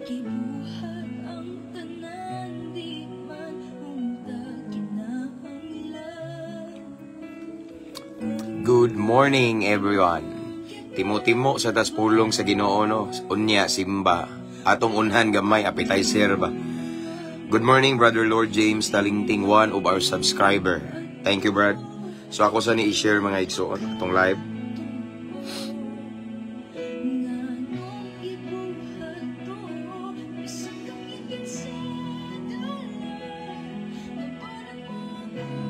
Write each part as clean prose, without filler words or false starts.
Gibuhat ang tanan, di man unta kinahanglan. Good morning, everyone. Timo-timo sa tas pulong sa Ginoo, no. Unya simba. Atong unhan gamay, appetizer ba. Good morning, Brother Lord James Talingting, one of our subscriber. Thank you, Brad. So ako sa ni i-share, mga igsoon, atong live. Nganong gibuhat to, bisan kang sa dala, Naparang mo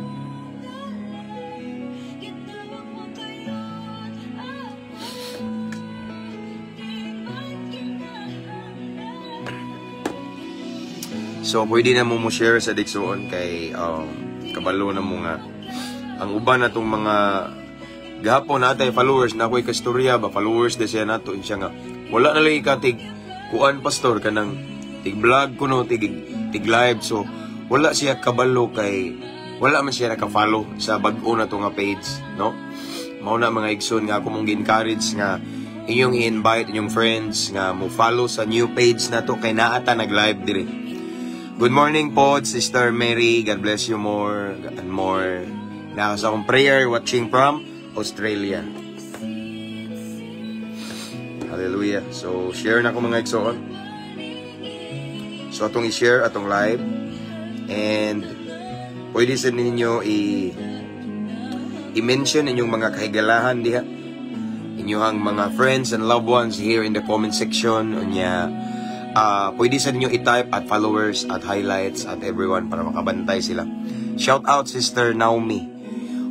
akong dala, Gitawag mo kayon ako, Di man kinahanglan. So pwede na mo mo share sa igsoon kay kabalo na mo nga ang uban natong mga gahapon natay followers na ako'y kastorya ba, followers de siya nato siya nga wala na lagi ka tig kuan, pastor, kanang tig vlog kuno, tig tig live. So wala siya kabalo kay wala man siya naka-follow sa bag-o na to nga page, no? Mao na, mga igsoon, nga ako mong gi-encourage nga inyong i-invite inyong friends nga mo follow sa new page na to kay naa ta nag-live diri. Good morning po, Sister Mary. God bless you more and more. Naka sa akong prayer, watching from Australia. Hallelujah. So, share na ko, mga igsoon. So, atong i-share atong live. And pwede sa ninyo i-mention inyong mga kahigalahan diha. Inyong mga friends and loved ones here in the comment section. Unya, pwede sa ninyo i-type at followers, at highlights, at everyone para makabantay sila. Shout out Sister Naomi,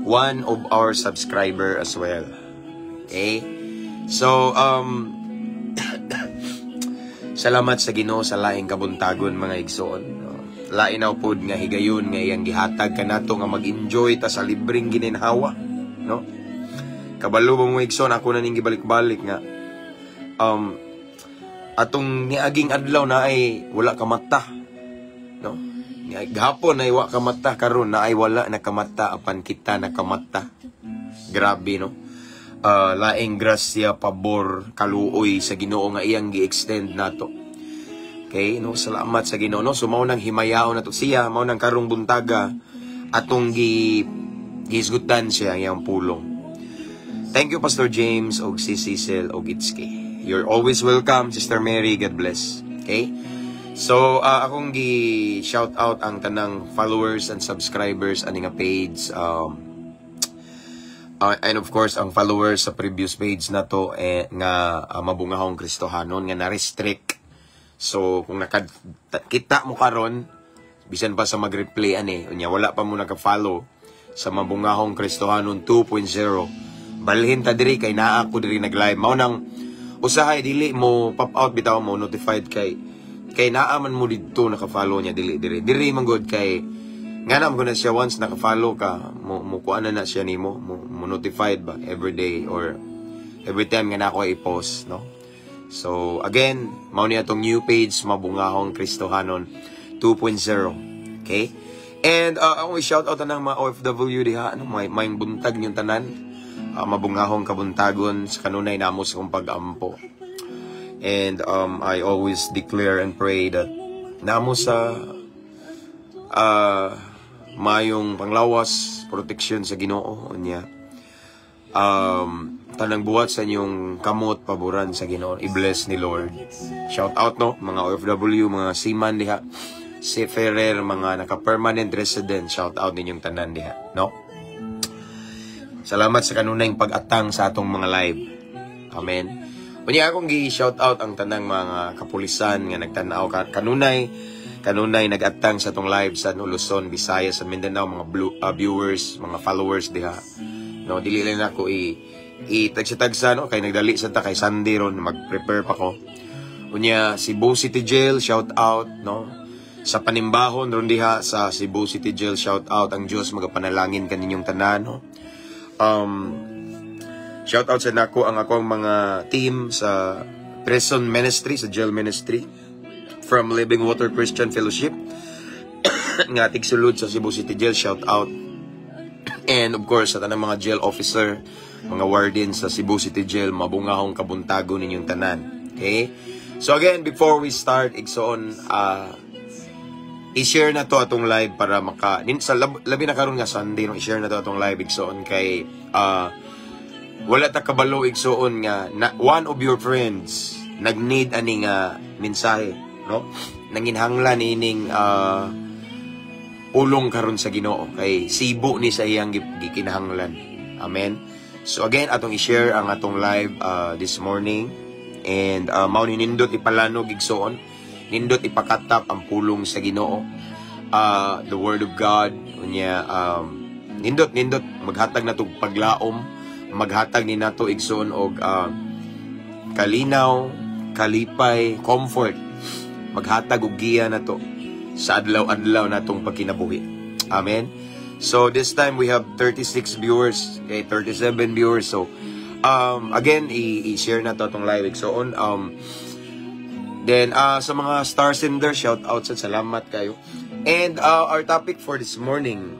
one of our subscriber as well. Okay? So, salamat sa Ginoo sa laing kabuntagon, mga igsoon. No? Lain na pod nga higayon nga iyang gihatag kanato nga mag-enjoy ta sa libreng gininhawa, no? Kabalo ba mo, igsoon, ako na ning gibalik-balik nga atong niaging adlaw na ay wala ka mata, no? Gahapon ay wa ka mata, karon na ay wala na kamata apan kita nakamata. Grabe, no? Laing grasya, pabor, kaluoy sa Ginoo nga iyang gi-extend nato. Okay, no? Salamat sa Ginoo, no? So mao nang himayaon nato siya, mao nang karong buntaga atong gihisgutan siya ang iyang pulong. Thank you, Pastor James og si Cecil og Itske. You're always welcome, Sister Mary. God bless. Okay? So, akong gi shout out ang tanang followers and subscribers ani nga page. And of course, ang followers sa previous page na to eh, nga Mabungahong Kristohanon nga na-restrict. So, kung kita mo karon, bisan pa sa mag-replay ani, unya wala pa mo naka-follow sa Mabungahong Kristohanon 2.0, balhin ta diri kay naa ko diri nag-live. Mao nang usahay dili mo pop out bitaw mo notified kay naa man mo didto naka-follow niya, dili diri. Diri man gud kay nga na mo na siya, once naka-follow ka mo, mo kuan na na siya nimo, mo notified ba every day or every time nga na ako i-post, no? So again, mao ni atong new page, Mabungahong Kristohanon 2.0. Okay? And akong i-shout out ang mga OFW diha, ano, may buntag yung tanan. Mabungahong kabuntagon sa kanunay namo sa akong pag-ampo. And I always declare and pray that namo sa mayong panglawas, protection sa Ginoo niya. Tanang buhat sa inyong kamot paboran sa Ginoo, i-bless ni Lord. Shout out, no, mga OFW, mga seaman diha, seafarer, mga naka-permanent resident, shout out ninyong tanan diha, no? Salamat sa kanunayng pag-atang sa atong mga live. Amen. Unya akong gi-shout out ang tanang mga kapulisan nga nagtan-aw kanunay kanunay nag-atang sa atong live sa Luzon, Visayas, sa Mindanao, mga viewers, mga followers diha. No, dili lang nako i tagsa-tagsa, no, kay nagdali sa ta kay Sunday ron, mag-prepare pa ko. Unya Cebu City Jail, shout out, no? Sa panimbahon ron diha sa Cebu City Jail, shout out, ang Dios magapanalangin kaninyong tanan, no? Shout out sa nako ang akong mga team sa prison ministry, sa jail ministry from Living Water Christian Fellowship nga tigsulod sa Cebu City Jail, shout out. And of course, sa tanang mga jail officer, mga warden sa Cebu City Jail, mabungahong kabuntago ninyong tanan. Okay? So again, before we start, igsoon, i-share na to atong live para maka nin, sa labi na karon nga Sunday, no, i-share na to atong live, igsoon, kay wala ta kabalo, igsoon, nga na, one of your friends nag-need ani nga mensahe, no, nanginhanglan ining pulong karon sa Ginoo kay sibo ni sa iyang gikinahanglan. Amen. So again, atong i-share ang atong live this morning and mao ni nindot ipalanog, igsoon, nindot ipakatap ang pulong sa Ginoo, the word of God. Unya nindot nindot maghatag nato og paglaom, maghatag ni nato, igsoon, og kalinaw, kalipay, comfort, maghatag og giya nato sa adlaw-adlaw natong pagkinabuhi. Amen. So this time we have 36 viewers, okay, 37 viewers. So again, i-share na to atong live, igsoon. Then sa mga star sender, shout out sa salamat kayo. And our topic for this morning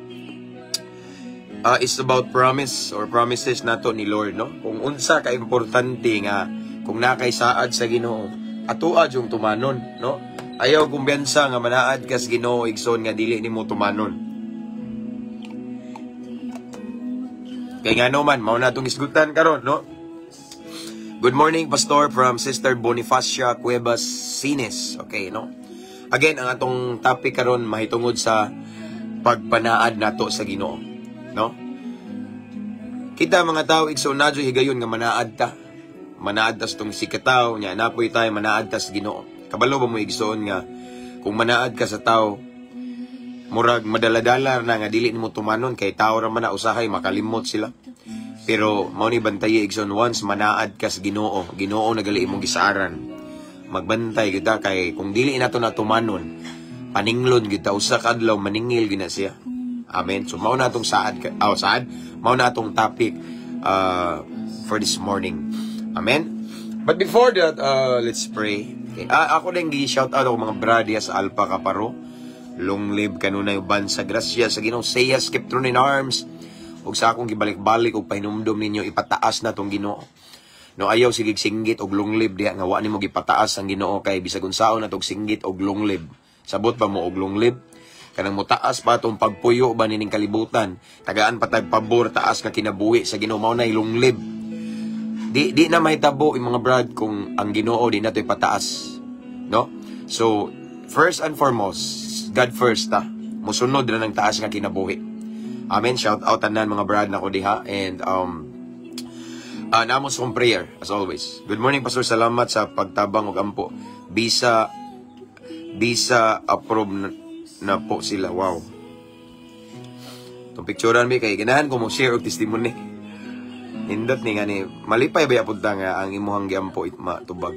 is about promise or promises nato ni Lord, no? Kung unsa ka importante nga kung naa kay saad sa Ginoo, atoa yung tumanon, no? Ayaw kumbiyansa nga manaad kas Ginoo, igsoon, nga dili nimo tumanon. Kay ngano man, mao na atong isgutan karon, no? Good morning, Pastor, from Sister Bonifacia Cuevas Sines. Okay, no? Again, ang atong topic karon mahitungod sa pagpanaad nato sa Ginoo, no? Kita mga tao, igsoon, naa juy higayon nga manaad ta. Manaad ta sa tong sikataw, nya napoy tayo manaad ta sa Ginoo. Kabalo ba mo, igsoon, nga kung manaad ka sa tao, murag madala-dala na nga dili nimo tumanon kay tao ra man na, usahay makalimot sila. Pero mao ni bantayi, igsoon, once manaad ka sa Ginoo, Ginoo na gali imong gisaaran. Magbantay kita kay kung dili nato na tumanon, paninglon kita usa ka adlaw, maningil gina siya. Amen. So mao na atong saad, oh, saad, mao na atong topic for this morning. Amen. But before that, let's pray. Okay. Ah, ako din gi-shout out ako mga brad sa Alpha Kaparo. Long live kanunay uban sa grasya sa Ginoo. Sayas keep true in arms. Ug sa akong gibalik-balik og pahinumdom ninyo, ipataas na tong Ginoo. No, ayaw sige singgit og long live diha nga wa nimo gipataas ang Ginoo, kay bisag unsaon natog singgit og long live. Sabot pa mo og long live? Kanang mutaas pa atong pagpuyo ba nining kalibutan. Tagaan pa tag pabor, taas nga kinabuhi sa Ginoo, mao na long live. Di di na mahitabo yung mga brad kung ang Ginoo di nato ipataas. No? So, first and foremost, God first ta. Musunod na ng taas nga kinabuhi. Amen. Shout out tanan mga brad nako diha and namo sa akong prayer as always. Good morning, Pastor, salamat sa pagtabang ug ampo. Visa visa approve na po sila. Wow. Itong picturean mi kay ganahan ko mo share og testimony. Nindot ni nga ni malipay ba pud ta nga ang imuhang giampo it matubag.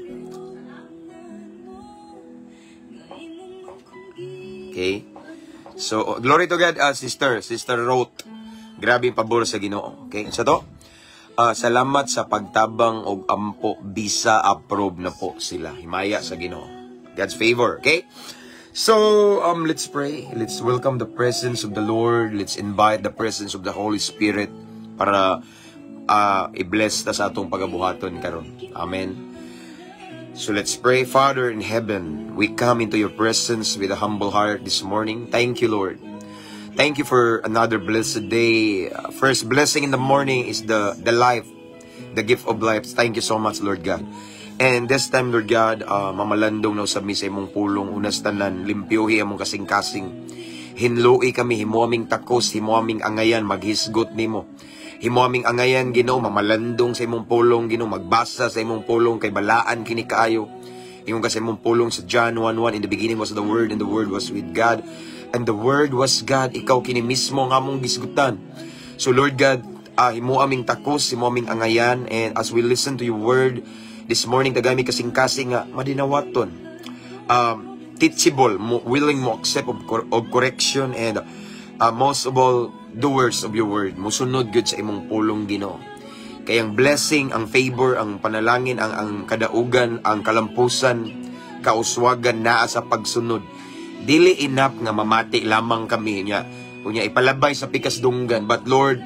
Okay? So, glory to God, sister, Sister Ruth. Grabe yung pabor sa Ginoo. Okay? Sa to, salamat sa pagtabang og ampo, visa approve na po sila. Himaya sa Ginoo. God's favor, okay? So, let's pray. Let's welcome the presence of the Lord. Let's invite the presence of the Holy Spirit para i-bless ta sa atong pagabuhaton karon. Amen. So let's pray. Father in heaven, we come into your presence with a humble heart this morning. Thank you, Lord. Thank you for another blessed day. First blessing in the morning is the life, the gift of life. Thank you so much, Lord God. And this time, Lord God, mamalandong na usab mi sa imong pulong, unas tanan, limpyuhi among kasing-kasing. Hinloi kami, himo aming takos, himo aming angayan, maghisgot nimo. Himo aming angayan, Ginoo, mamalandong sa imong pulong, Ginoo, magbasa sa imong pulong, kay balaan kini kaayo. Ingon ka sa imong pulong sa John 1:1, "In the beginning was the Word, and the Word was with God, and the Word was God." Ikaw kini mismo nga among gisgutan. So Lord God, himo aming takos, himo aming angayan, and as we listen to your word this morning, tagay mi kasing-kasing nga madinawaton. Teachable, mo, willing mo accept of correction, and most of all, doers of your word. Musunod gud sa imong pulong, Ginoo. Kay ang blessing, ang favor, ang panalangin, ang kadaugan, ang kalampusan, kauswagan naa sa pagsunod. Dili enough nga mamati lamang kami niya. Unya ipalabay sa pikas dunggan. But Lord,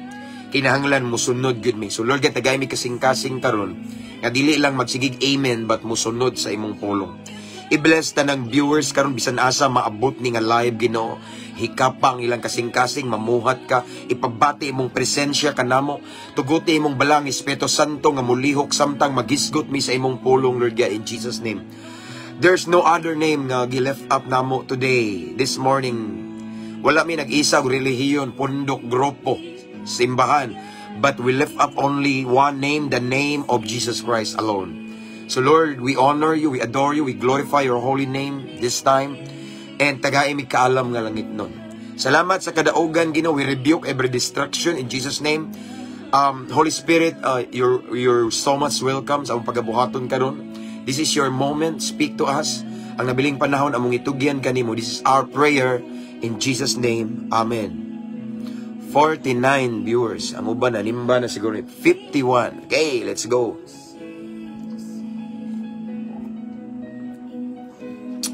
kinahanglan musunod gud mi. So Lord, tagay mi kasing-kasing karon. Nga dili lang magsigig amen but musunod sa imong pulong. I-bless tanang viewers karon bisan asa maabot ni nga live, Ginoo. Hikapa ang ilang kasing-kasing, mamuhat ka, ipabati imong presensya kanamo, tuguti imong Balaang Espiritu Santo nga mulihok samtang magisgot mi sa imong pulong, Lord God, in Jesus' name. There's no other name nga gi-lift up namo today, this morning. Wala mi nag-isa og relihiyon, pundok, grupo, simbahan. But we lift up only one name, the name of Jesus Christ alone. So Lord, we honor you, we adore you, we glorify your holy name this time. And tagai mi kaalam nga langitnon. Salamat sa kadaugan, Ginoo. We rebuke every destruction in Jesus' name. Holy Spirit, you're so much welcome sa among pagabuhaton karon. This is your moment. Speak to us. Ang nabiling panahon among itugyan kanimo. This is our prayer in Jesus' name. Amen. 49 viewers. Ang uban nanimba na siguro 51. Okay, let's go.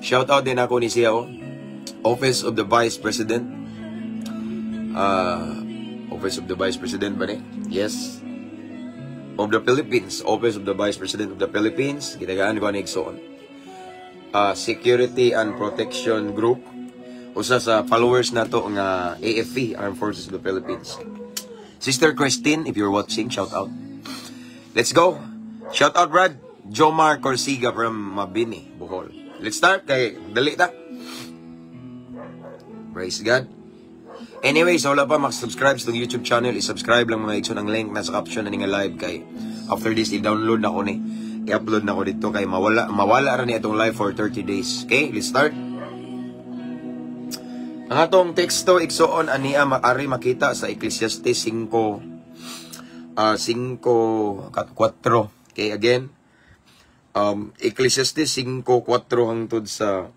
Shout out din ako ni siya, oh. Office of the Vice President. Office of the Vice President ba ni? Yes. Of the Philippines. Office of the Vice President of the Philippines. Gitagaan ko ni igsoon. Security and Protection Group. Usa sa followers nato nga AFP, Armed Forces of the Philippines. Sister Christine, if you're watching, shout out. Let's go. Shout out, Brad. Jomar Corsiga from Mabini, Bohol. Let's start kay dali ta. Praise God. Anyway, so wala pa mag-subscribe sa YouTube channel, i-subscribe lang, mga igsoon, ang link nasa caption na nga live kay after this i-download na ko ni. I-upload na ko dito kay mawala mawala ra ni atong live for 30 days. Okay, let's start. Ang atong teksto, igsoon, ania maari makita sa Ecclesiastes 5 5 4. Okay, again. Ecclesiastes 5:4 hangtod sa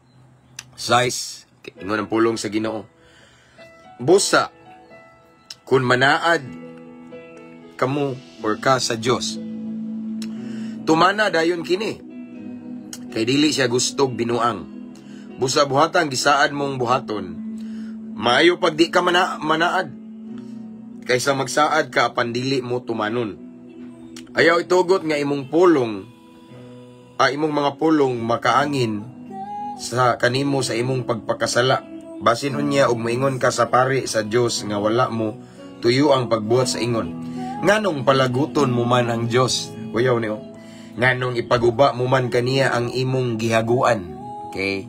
6. Okay, ingon ang pulong sa Ginoo. Busa kung manaad kamo or ka sa Dios, tumana dayon kini. Kay dili siya gustog binuang. Busa buhatang gisaad mong buhaton, maayo pag di ka manaad kaysa magsaad ka apan dili mo tumanon. Ayaw itugot nga imong pulong, imong mga pulong makaangin sa kanimo sa imong pagpakasala. Basin unya og moingon ka sa pari sa Dios nga wala mo tuyo ang pagbuhat sa ingon. Nganong palaguton mo man ang Dios? Kuyaw niyo. Nganong ipaguba mo man kaniya ang imong gihaguan? Okay?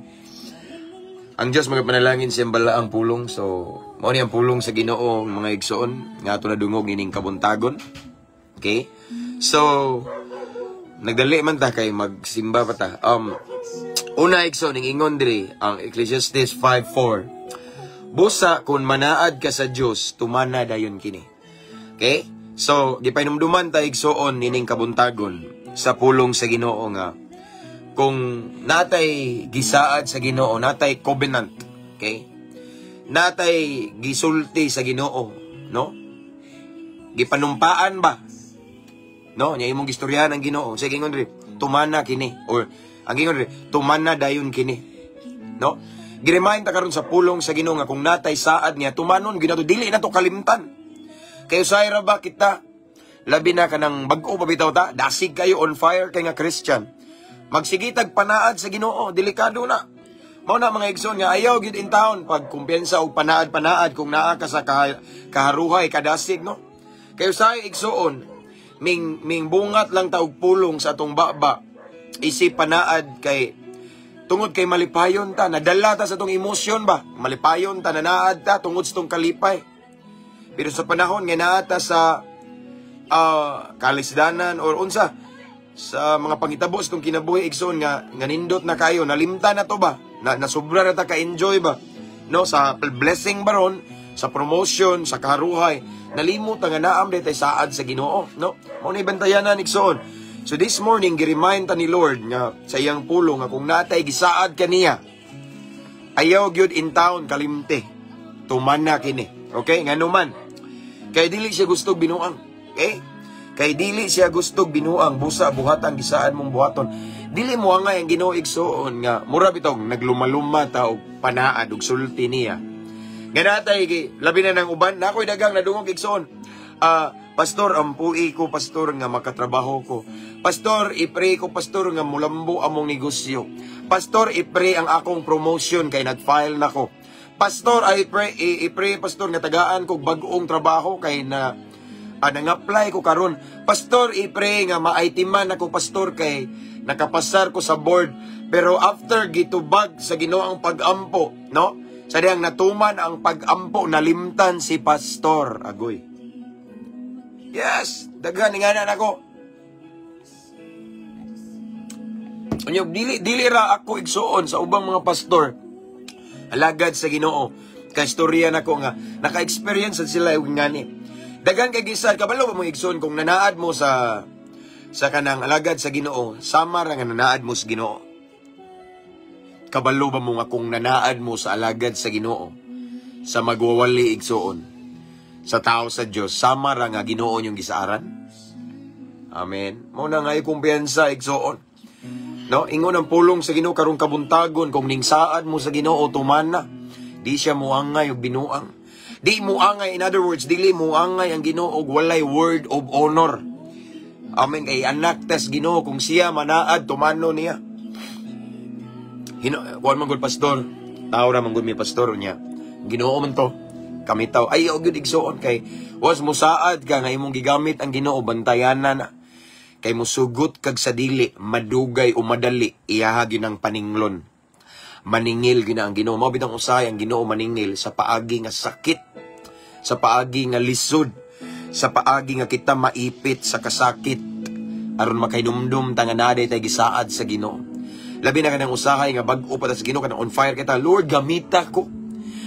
Ang Dios magapanalangin siyang balaang pulong. So, mao ni ang pulong sa Ginoo, mga igsoon, nga ato nadungog ining kabuntagon. Okay? So, nagdali man ta kay magsimba pa ta. Una, igsoon, ning ingon diri ang Ecclesiastes 5:4. Busa kung manaad ka sa Dios, tumana dayon kini. Okay? So, gipahinumduman ta, igsoon, nining kabuntagon sa pulong sa Ginoo nga kung natay gisaad sa Ginoo, natay covenant, okay? Natay gisulti sa Ginoo, no? Gipanumpaan ba? No, nya imong gistoryahan ang Ginoo. Sige, ingon diri, tumana kini or ang ingon diri, tumana dayon kini. No? Giremind ta karon sa pulong sa Ginoo nga kung natay saad niya, tumanon ginato, dili na to kalimtan. Kay usay ra ba kita, labi na kanang bag-o pa bitaw ta, dasig kayo, on fire kay nga Christian. Magsigitag panaad sa Ginoo, delikado na. Mao na, mga igsoon, nga ayaw gyud in town pag kumpiyansa og panaad-panaad kung naa ka sa kaharuhay, kadasig, no? Kay usahay, igsoon, ming ming bungat lang ta og pulong sa atong baba isip panaad kay tungod kay malipayon ta, nadala ta sa atong emosyon ba, malipayon ta, nanaad ta tungod sa atong kalipay. Pero sa panahon nga naa ta sa kalisdanan or unsa sa mga pangitabo sa atong kinabuhi, igsoon, nga nga nindot na kayo, nalimta na to ba, na nasubra na ta ka-enjoy ba, no, sa blessing baron, sa promotion, sa kaharuhay, nalimot nga naam tay saad sa Ginoo, no? Mao na bantayanan, igsoon. So this morning gi-remind ta ni Lord nga sa iyang pulong nga kung natay gisaad kaniya, ayaw gyud in town kalimte, tumana kini. Okay, ngano man? Kay dili siya gustog binuang. Okay? Kay dili siya gustog binuang. Busa buhatang gisaad mong buhaton. Dili mo angay ang Ginoo, igsoon, nga mura bitaw naglumaluma ta og panaad og sulti niya. Nga natay labi na ng uban, na ako'y dagang nadungog, igsoon. "Ah, pastor, ampui ko, pastor, nga makatrabaho ko. Pastor, i-pray ko, pastor, nga mulambo among negosyo. Pastor, i-pray ang akong promotion kay nag-file na ko. Pastor, I pray, i-pray, pastor, nga tagaan ko bag-ong trabaho kay na nang-apply ko karon. Pastor, i-pray nga ma-IT man ako, pastor, kay nakapasar ko sa board. Pero after gitubag sa Ginoo ang pag-ampo, no? Sa dihang natuman ang pag-ampo, nalimtan si pastor. Agoy. Yes, daghan nga na nako. Unya dili dili ra ako, igsuon, sa ubang mga pastor alagad sa Ginoo. Kay istorya nako nga naka-experience sad sila og ngani. Daghan kay gisad kabalo ba mo, igsuon, kung nanaad mo sa kanang alagad sa Ginoo, sama ra nga nanaad mo sa Ginoo. Kabalo ba mo nga kung nanaad mo sa alagad sa Ginoo, sa magwawali, igsuon, sa tao sa Dios, sama ra nga Ginoo yung gisaaran? Amen. Mao na nga kumpiyansa, igsuon. No, ingon ang pulong sa Ginoo karong kabuntagon, kung ning saad mo sa Ginoo, tuman na. Di siya muangay og binuang. Di muangay, in other words, dili muangay ang Ginoo og walay word of honor. Amen, kay anak tas Ginoo, kung siya manaad, tumano niya. Hino, kuan man gud, pastor. Tao ra man gud mi, pastor, niya. Ginoo man to. Kami tao. Ay, og gyud, igsuon, kay was musaad ka nga imong gigamit ang Ginoo, bantayanan na. Kay musugot kag sa dili, madugay o madali, iyaha gyud ang paninglon. Maningil gyud ang Ginoo. Mao bitang usahay ang Ginoo maningil sa paagi nga sakit, sa paagi nga lisod, sa paagi nga kita maipit sa kasakit aron makahinumdum ta nga naa tay gisaad sa Ginoo. Labi na kanang usahay nga bag-o pa ta sa Ginoo, kanang on fire kita. Lord, gamita ko.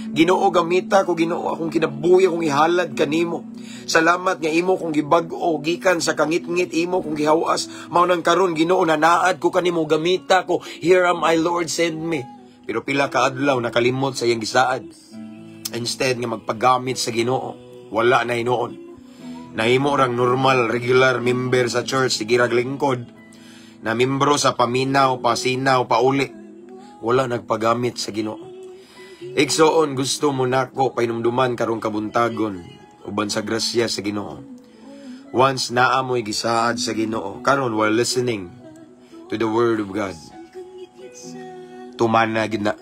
Ginoo, gamita ko, Ginoo, akong kinabuhi, akong ihalad kanimo. Salamat nga imo kong gibag-o gikan sa kangitngit, imo kong gihawas. Mao nang karon, Ginoo, nanaad ko kanimo, gamita ko. Here am I, Lord, send me. Pero pila ka adlaw nakalimot sa iyang gisaad. Instead nga magpagamit sa Ginoo, wala na hinuon. Nahimo rang normal, regular member sa church, sige rag lingkod. Na membro sa paminaw, pasinaw, pauli. Wala nagpagamit sa Ginoo. Igsoon, gusto mo nako painumduman karong kabuntagon uban sa grasya sa Ginoo. Once naa mo'y gisaad sa Ginoo, karon while listening to the word of God, tumana gid na.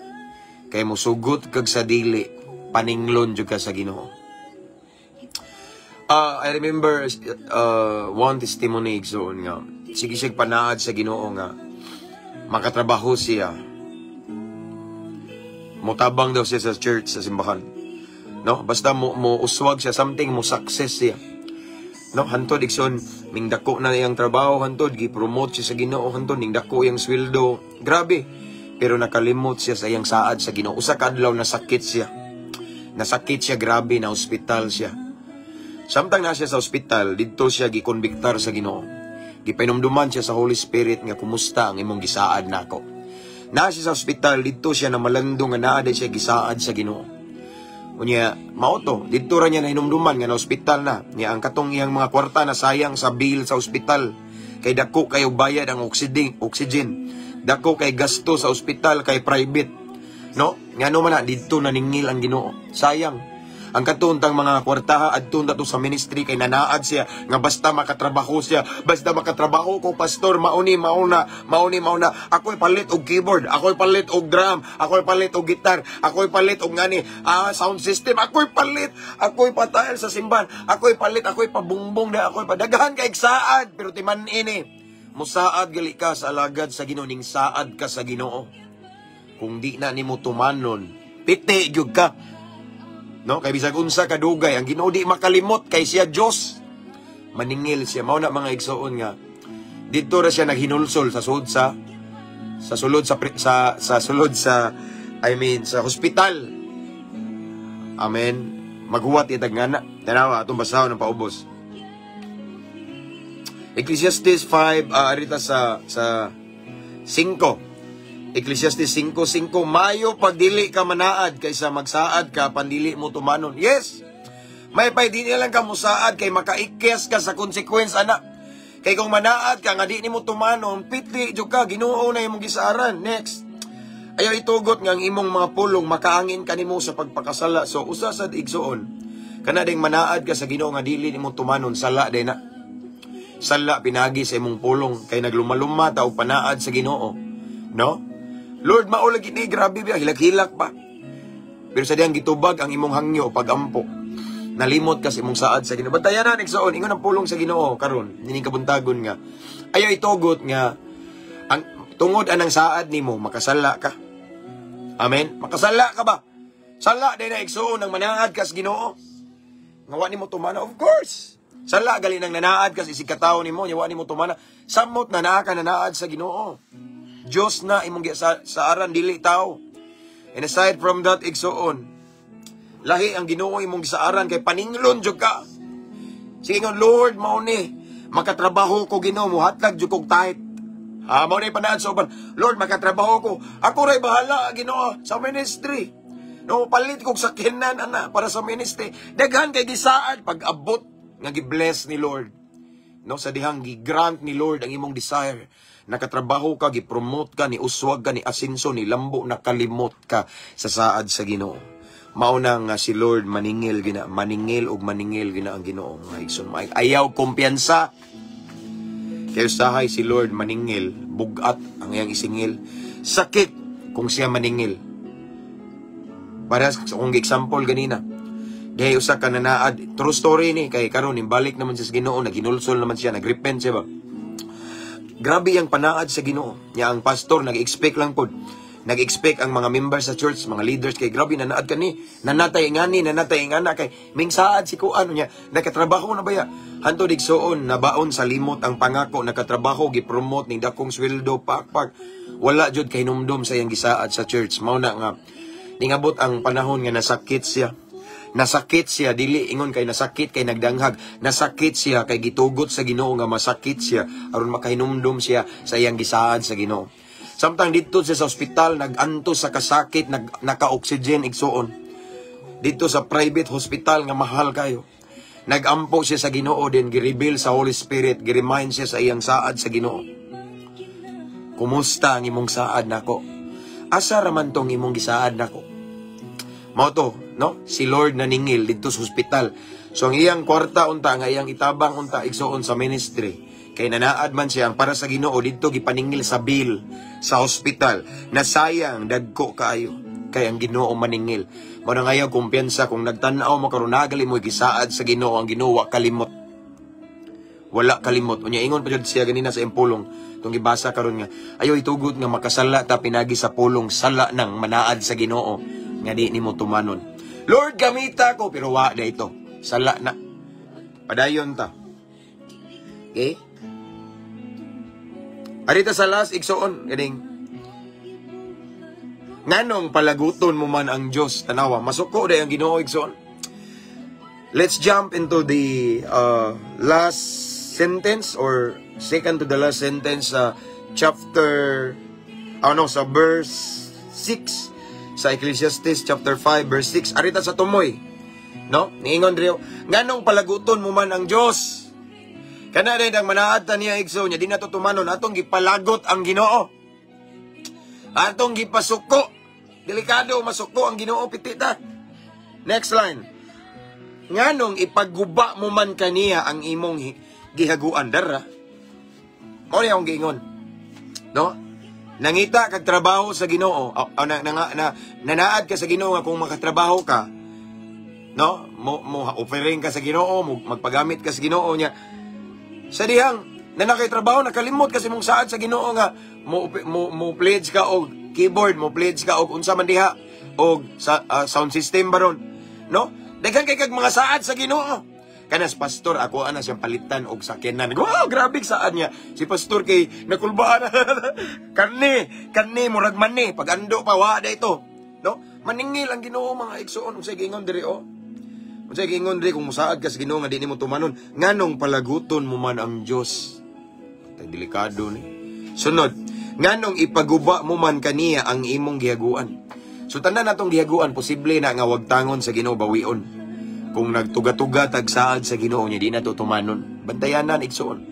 Kay musugot kag sa dili, paninglon jud ka sa Ginoo. I remember one testimony, igsoon, nga sige siya panaad sa Ginoo nga makatrabaho siya. Motabang daw siya sa church, sa simbahan. No? Basta mo uswag siya something, mo success siya. No? Hantod, igsoon, ning dako na iyang trabaho hantod, gi-promote siya sa Ginoo hantod, ning dako iyang sweldo. Grabe. Pero nakalimot siya sa iyang saad sa Ginoo. Usa ka adlaw nasakit siya. Nasakit siya grabe, na ospital siya. Samtang na siya sa ospital, didto siya gikonbiktar sa Ginoo. Gipainumduman siya sa Holy Spirit nga kumusta ang imong gisaad nako. Na siya sa ospital, didto siya na malando nga naa siya gisaad sa Ginoo. Unya, mao to, didto ra niya nahinumduman nga na ospital na. Niya ang katong iyang mga kwarta na sayang sa bill sa ospital. Kay dako kayo bayad ang oxygen, oxygen. Dako kay gasto sa ospital kay private. No? Ngano man na didto naningil ang Ginoo. Sayang. Ang katuntang mga kwartaha adto to sa ministry kay nanaad siya nga basta makatrabaho siya, basta makatrabaho ko, pastor, mauni mauna, mauni mauna. Ako'y palit og keyboard, ako'y palit og drum, ako'y palit og guitar, ako'y palit og ngani, sound system, ako'y palit, ako'y patael sa simbahan, ako'y palit, ako'y pabungbong na, ako'y padaghan kay saad, pero timan ini. Musaad gali ka sa alagad sa Ginoo, ning saad ka sa Ginoo. Kung di na nimo tumanon, piti gyud ka. No, kay bisag unsa kadugay ang Ginoo di makalimot kay siya Dios. Maningil siya. Mao na, mga igsoon, nga didto ra siya naghinulsol sa sud sa sulod sa sa sa sulod sa, I mean, sa hospital. Amen. Maghuwat itag nga na. Tanawa atong basahon ng paubos. Ecclesiastes 5, arita sa 5. Ecclesiastes 5:5, "Mayo pagdili ka manaad kaysa magsaad ka pandili mo tumanon." Yes. May pay di lang ka musaad kay makaikyas ka sa consequence ana. Kay kung manaad ka nga di nimo tumanon, pitli jud ka, Ginoo na imong gisaaran. Next. Ayaw itugot nga ang imong mga pulong makaangin kanimo sa pagpakasala. So usa sad, igsuon, kana ding manaad ka sa Ginoo nga dili nimo tumanon, sala din na. Sala pinagi sa imong pulong kay naglumaluma ta og panaad sa Ginoo. No? Lord, mao lagi ni, grabe ba, hilak-hilak pa. Pero sa dihang gitubag ang imong hangyo pagampo, nalimot ka sa imong saad sa Ginoo. Bantayan na, igsoon, ingon ang pulong sa Ginoo karon, nining kabuntagon nga ayaw itugot nga ang tungod anang saad nimo makasala ka. Amen. Makasala ka ba? Sala day na, igsoon, ang manaad ka sa Ginoo nga wa nimo tumana, of course. Sala gali nang nanaad ka sa isig katawo nimo, nya wa nimo tumana. Samot na naa ka nanaad sa Ginoo. Diyos na imong sa saaran, dili tao. And aside from that, igsoon, lahi ang Ginoo imong gisaaran kay paninglon jud ka. Sige nga, "Lord, mao ni makatrabaho ko, Ginoo, muhatag jud kog tithe." Ha, mao ni panaad sa uban. "Lord, makatrabaho ko. Ako ray bahala, Ginoo, sa ministry. No, palit kog sakyanan ana para sa ministry." Daghan kay gisaad, pag abot nga gi-bless ni Lord. No, sa dihang gi-grant ni Lord ang imong desire. Nakatrabaho ka, gi-promote ka, ni uswag ka, ni asenso, ni lambo, nakalimot ka sa saad sa Ginoo. Mao na nga si Lord maningil gina, maningil og maningil gina ang Ginoo, mga igsoon. Ayaw kumpiyansa. Kay usahay si Lord maningil, bugat ang iyang isingil. Sakit kung siya maningil. Para sa kung example ganina. Dahil usa ka nanaad, true story ni kay karon balik naman siya sa Ginoo, naginulsol naman siya, nagrepent siya ba. Grabe ang panaad sa Ginoo. Nya ang pastor nag-expect lang pod. Nag-expect ang mga members sa church, mga leaders, kay grabe nanaad kani, nanatay ngani, nanatay ngana kay mingsaad si kuan niya, nakatrabaho na baya. Hantod, igsoon, nabaon sa limot ang pangako, nakatrabaho, gi-promote ning dakong sweldo, pakpak. Wala jud kay numdum sa iyang gisaad sa church. Mao na nga ningabot ang panahon nga nasakit siya. Nasakit siya, dili ingon kay nasakit kay nagdanghag. Nasakit siya kay gitugot sa Ginoo nga masakit siya aron makahinumdum siya sa iyang gisaad sa Ginoo. Samtang didto siya sa ospital, nag-antos sa kasakit, naka-oxygen, igsoon. Didto sa private hospital nga mahal kayo. Nagampo siya sa Ginoo din, gi-reveal sa Holy Spirit, gi-remind siya sa iyang saad sa Ginoo. Kumusta ang imong saad nako? Asa raman tong imong gisaad nako? Mao to, no? Si Lord naningil didto sa ospital. So ang iyang kwarta unta nga iyang itabang unta, igsoon, sa ministry. Kay nanaad man siya ang para sa Ginoo, didto gipaningil sa bill sa hospital. Nasayang dagko kaayo kay ang Ginoo maningil. Mao na ngayon kumpiyansa kung nagtan-aw mo karon, nagali mo gisaad sa Ginoo, ang Ginoo wa kalimot. Wala kalimot. Unya ingon pa jud siya ganina sa impulong tong gibasa karon nga ayaw itugot nga makasala ta pinagi sa pulong, sala nang manaad sa Ginoo nga di nimo tumanon. "Lord, gamita ko," pero wa na ito. Sala na. Padayon ta. Okay? Arita sa last, igsoon, ganing nganong palaguton mo man ang Dios? Tanawa, masuko day ang Ginoo, igsoon. Let's jump into the last sentence or second to the last sentence sa chapter, ano, sa verse 6 sa Ecclesiastes chapter 5 verse 6. Arita sa tumoy, no? Niingon diri, nganong palaguton mo man ang Dios? Kana rin ang manaad ta niya, igsoon, niya di nato tumanon, atong gipalagot ang Ginoo, atong gipasuko. Delikado masuko ang Ginoo, piti ta. Next line, nganong ipagguba mo man kaniya ang imong gihaguan? Dara mao ni akong giingon, no? Nangita kag trabaho sa Ginoo o, na, nanaad ka sa Ginoo nga kung makatrabaho ka, no, mo offering ka sa Ginoo, mo magpagamit ka sa Ginoo niya. Sa dihang na nakay trabaho, nakalimot kasi mong saad sa Ginoo nga mo pledge ka og keyboard, mo pledge ka og unsa man diha og sa sound system baron, no? Daghan kay kag mga saad sa Ginoo. Kanas pastor, ako ana siyang palitan og sakyanan. Wow, grabe saad niya. Si pastor kay nakulbaan. Karne, karne murag mani pag ando pa wa da ito. No? Maningil ang Ginoo, mga igsoon, unsay giingon diri oh. Unsay giingon diri kung musaad ka sa Ginoo nga di nimo tumanon? Nganong palaguton mo man ang Dios? Tay, delikado ni. Sunod, nganong ipaguba mo man kaniya ang imong gihaguan? So tanan natong gihaguan, posible na nga wagtangon sa Ginoo, bawion. Kung nagtuga-tuga tag saad sa Ginoo niya di na to tumanon. Bantayanan, igsoon.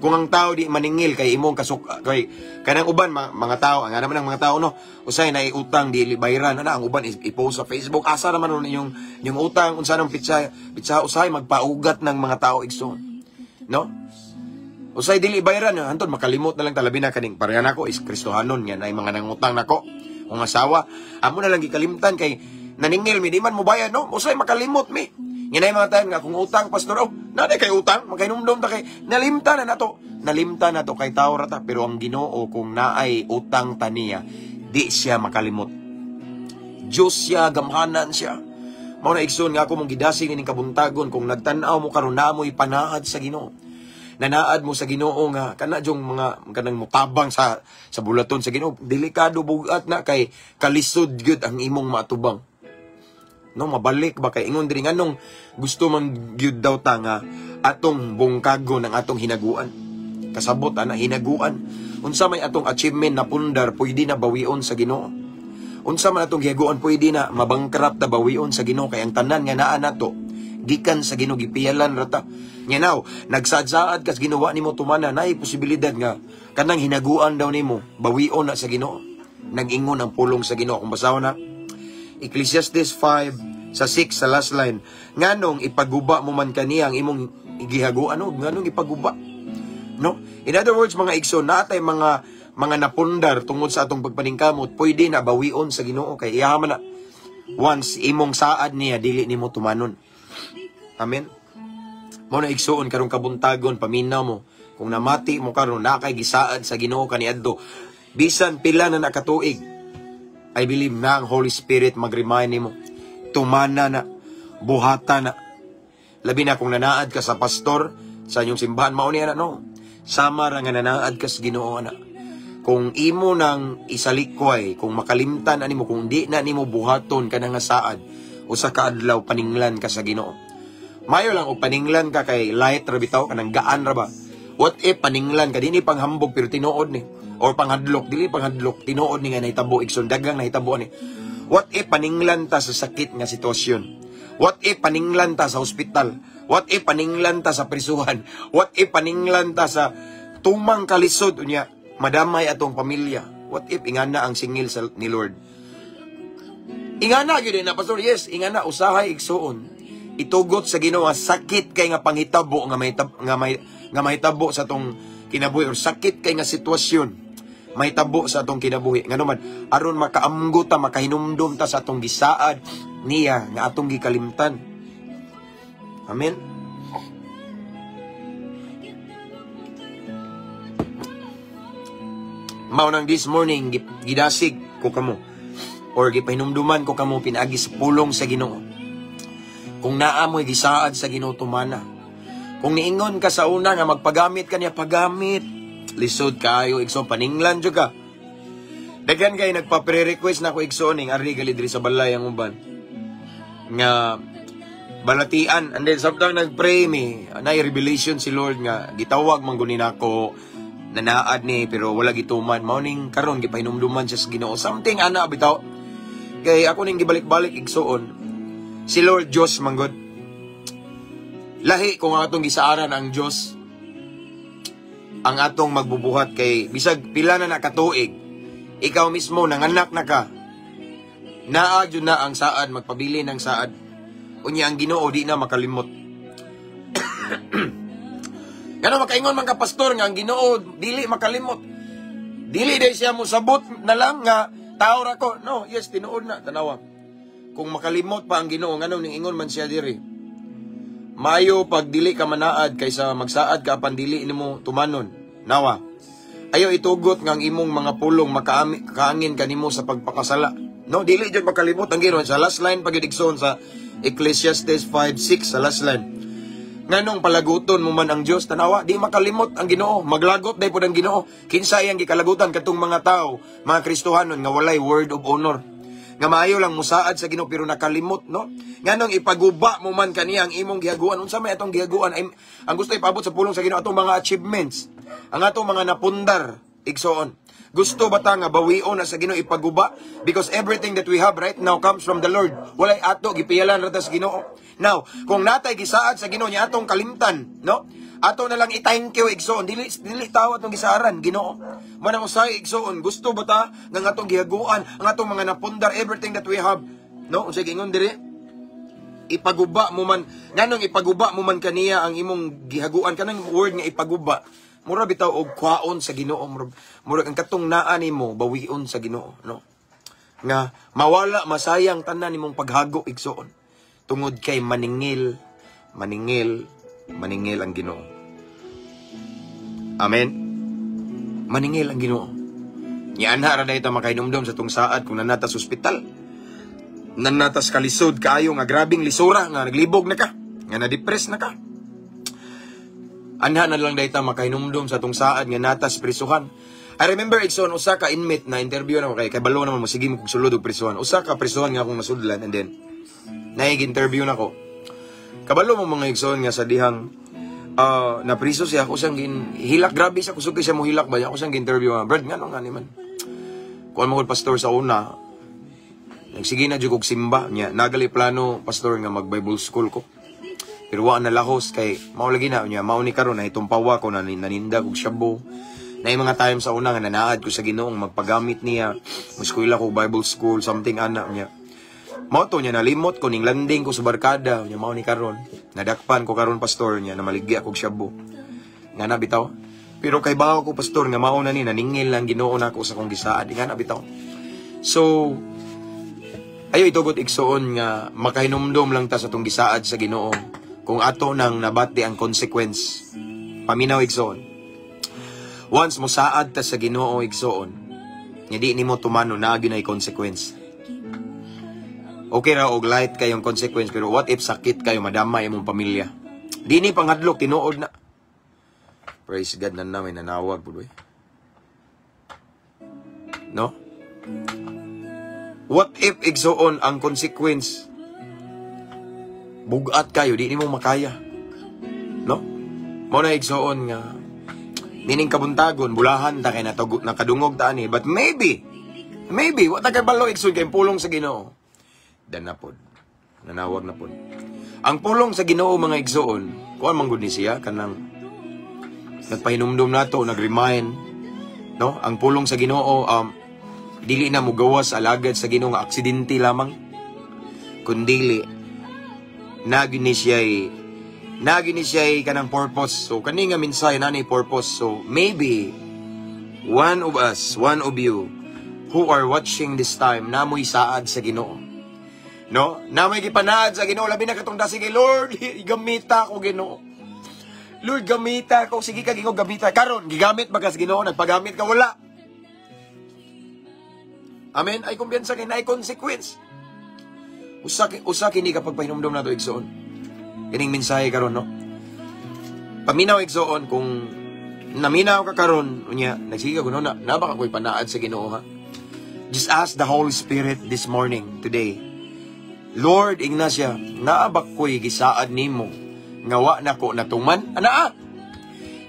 Kung ang tao di maningil kay imong kasuk kay kanang uban mga tao, ang naman ang mga tao, no, usay na utang di bayaran ana, ang uban i-post sa Facebook asa naman nun yung utang, unsa nang pitsa pitsa, usay magpaugat ng mga tao, igsoon, no? Usay dili bayaran, hantod makalimot na lang talabi na kaning pareha nako is Kristohanon nga nay mga nangutang nako kung asawa. Amo na lang gikalimtan kay naningil mi, di man mo bayad, no? Usay makalimot mi. Nga nay mga time nga kung utang, pastor, oh, naday kay utang, makahinumdom ta kay nalimtan na nato. Nalimtan na to kay tao ra ta, pero ang Ginoo, kung naay utang ta niya, di siya makalimot. Diyos siya, gamhanan siya. Mao na, igsoon, nga ako mong gidasig ining kabuntagon, kung nagtan-aw mo karon, naa mo'y panaad sa Ginoo. Nanaad mo sa Ginoo nga kana jung mga kanang mutabang sa bulaton sa Ginoo, delikado, bugat na kay kalisod gyud ang imong maatubang. No, mabalik ba kay ingon diri, nganong gusto man gyud daw ta nga atong bungkagon ang atong hinaguan. Kasabot ana, hinaguan. Unsa may atong achievement na pundar, pwede na bawion sa Ginoo. Unsa man atong gihaguan, pwede na mabangkrap ta, bawion sa Ginoo, kay ang tanan nga naa nato gikan sa Ginoo, gipiyalan ra ta. Nya now, nagsaad-saad kas ginawa nimo tumana, naay posibilidad nga kanang hinaguan daw nimo bawion na sa Ginoo. Nag-ingon ang pulong sa Ginoo, kung basahon na Ecclesiastes 5 sa 6 sa last line, nganong ipaguba mo man kaniya ang imong gihaguan? No, nganong ipaguba, no? In other words, mga igsoon, natay mga napundar tungod sa atong pagpaningkamot, pwede na bawion sa Ginoo kay iya man na once imong saad niya dili nimo tumanon. Amen. Mao na, igsuon, karong kabuntagon, paminaw mo. Kung namati mo karon, na kay gisaad sa Ginoo kaniadto, bisan pila na nakatuig, I believe na ang Holy Spirit mag-remind nimo. Tumana na, buhata na. Labi na kung nanaad ka sa pastor sa inyong simbahan, mao niya na, no? Sama ra nga nanaad ka sa Ginoo na. Kung imo nang isalikway, kung makalimtan ani mo, kung di na nimo buhaton ka nga saad, usa ka adlaw paninglan ka sa Ginoo. Mayo lang og paninglan ka kay light ra bitaw, kanang gaan ra ba. What if paninglan ka, dili panghambog pero tinuod ni, or panghadlok, dili panghadlok, tinuod ni nga nahitabo, igsoon, dagang nahitabo ni. What if paninglan ta sa sakit nga sitwasyon? What if paninglan ta sa ospital? What if paninglan ta sa prisuhan? What if paninglan ta sa tumang kalisod, unya madamay atong pamilya? What if ingana ang singil sa ni Lord? Ingana gyud na, pastor. Yes, ingana usahay, igsuon. Itugot sa Ginoo nga sakit kay nga panghitabo nga mahitabo sa atong kinabuhi or sakit kay nga sitwasyon mahitabo sa atong kinabuhi. Ngano man, aron makaamgo ta, makahinumdum ta sa atong gisaad niya nga atong gikalimtan. Amen. Mao nang this morning gidasig ko kamo or gipahinumduman ko kamo pinaagi sa pulong sa Ginoo. Kung naa mo'y gisaad sa Ginoo, tumana. Kung niingon ka sa una nga magpagamit ka niya, pagamit. Lisod kaayo, igsoon, paninglan jud ka. Daghan kay nagpa-pre-request na ko, igsoon, ning ari gali diri sa balay ang uban. Nga balatian, and then samtang nagpray mi, nay revelation si Lord nga gitawag man guni nako, nanaad ni pero wala gituman. Mao ning karon gipahinumduman siya sa Ginoo. Something ana bitaw. Kay ako ning gibalik-balik, igsuon. Si Lord Diyos manggod. Lahi kung ang atong gisaaran ang Diyos ang atong magbubuhat kay bisag pila na nakatuig, ikaw mismo nanganak na ka, naa jud na ang saad, magpabili ng saad. Unya ang Ginoo di na makalimot. Ngano makaingon man ka, pastor, nga ang Ginoo dili makalimot? Dili day siya mosabot na lang nga tao ra ko. No, yes, tinuod na, tanawa. Kung makalimot pa ang Ginoo, nganong ning-ingon man siya diri? Mayo pag dili ka manaad kaysa magsaad ka apan dili nimo tumanon. Nawa. Ayo itugot nga ang imong mga pulong makaangin kanimo sa pagpakasala. No, dili jud makalimot ang Ginoo sa last line pag igsoon sa Ecclesiastes 5:6 sa last line. Nganong palaguton mo man ang Dios? Tanawa, di makalimot ang Ginoo. Maglagot day pod ang Ginoo. Kinsa iyang gikalagutan? Katong mga tao, mga Kristohanon nga walay word of honor. Nga maayo lang musaad sa Ginoo pero nakalimot, no? Nganong ipaguba mo man kaniya ang imong gihaguan? Unsa may atong gihaguan? Ay, ang gusto ipaabot sa pulong sa Ginoo, atong mga achievements, ang atong mga napundar, igsoon. Gusto ba ta nga bawion na sa Ginoo, ipaguba? Because everything that we have right now comes from the Lord. Walay ato, gipiyalan ra ta sa Ginoo. Now, kung natay gisaad sa Ginoo niya atong kalimtan, no? Ato na lang i-thank you, igsoon. Dili dili tawo atong gisaaran, Ginoo. Manang usay, igsoon, gusto ba ta nga ang atong gihaguan, ang atong mga napundar, everything that we have, no? Unsay giingon diri? Ipaguba mo man, nganong ipaguba mo man kaniya ang imong gihaguan? Kanang word nga ipaguba. Mura bitaw og kwaon sa Ginoo, murag ang katong naa nimo bawion sa Ginoo, no? Nga mawala, masayang tanan nimong paghago, igsoon. Tungod kay maningil, maningil, maningil ang Ginoo. Amen. Maningil ang Ginoo. Nya anha ra dayto makahinumdom sa tong saad kung nanata sa ospital. Nanatas kalisod kaayo nga grabing lisura nga naglibog na ka, nga na-depress na ka. Anha na lang dayta makahinumdom sa tong saad nga natas prisuhan. I remember, igsoon, usa ka inmate na interview na ko kay balo naman mo sige mo kog sulod og prisuhan. Usa ka prisuhan nga akong nasudlan and then naig interview na ko. Kabalo mo, mga igsoon, nga sa dihang napriso siya, ako siyang gin hilak, grabe sa kusog kay siya mo hilak ba, ako siyang interview nga, "Brad, ngano nga ni man kuan mo pastor sa una nagsige na jud kog simba niya, nagali plano, pastor, nga mag Bible school ko pero wa na lahos kay mao lagi na niya, mao ni karon na itumpawa ko na naninda kog shabu na yung mga time sa una nga nanaad ko sa Ginoong magpagamit niya, eskwela ko, Bible school, something ana niya. Mao to niya, nalimot ko ning landing ko sa barkada niya, mao ni karon nadakpan ko karon, pastor, niya namaligya kog shabu nga na bitaw. Pero kay bawo ko, pastor, nga mao na ni naningil lang Ginoo nako sa akong gisaad nga na bitaw." So ayo itugot, igsoon, nga makahinumdom lang ta sa atong gisaad sa Ginoo kung ato nang nabati ang consequence. Paminaw, igsoon. Once mo saad ta sa Ginoo, igsoon, nga di nimo tumano, naa gyud nay consequence. Okay ra og light kayong consequence, pero what if sakit kayo, madamay imong pamilya? Di ni panghadlok, tinuod na. Praise God na may nanawag pud, eh. No? What if, igsoon, ang consequence bugat kayo, di nimo makaya? No? Mao na, igsoon, nga nining kabuntagon, bulahan ta kay nakadungog ta ani, but maybe maybe wa ta kay balo, igsoon, kay pulong sa Ginoo dan na pod. Nanawag na pod. Ang pulong sa Ginoo, mga igsoon, kuan man gud ni siya kanang nagpahinumdum nato, nag-remind, no? Ang pulong sa Ginoo dili na mugawas alagad sa Ginoo nga aksidente lamang, kundili naa gyud ni siya kanang purpose. So kani nga mensahe na ni purpose. So maybe one of us, one of you who are watching this time, namoy saad sa Ginoo. No? Namoy gipanaad sa Ginoo, labi na katong dasi kay "Lord, gamita ko, Ginoo. Lord, gamita ko." Sige ka Ginoo, gamita. Karon, gigamit ba ka sa Ginoo? Nagpagamit ka, wala? Amen. Ay kumpiyansa kay naay consequence. Usa usa kini kapag pahinumdom nato, igsoon. Kining mensahe karon, no. Paminaw, igsoon, kung naminaw ka karon unya nagsige ka kuno na na baka ko'y panaad sa Ginoo, ha. Just ask the Holy Spirit this morning, today. "Lord," ingna siya, "naa ba ko'y gisaad nimo nga wa na ko natuman?" Anaa.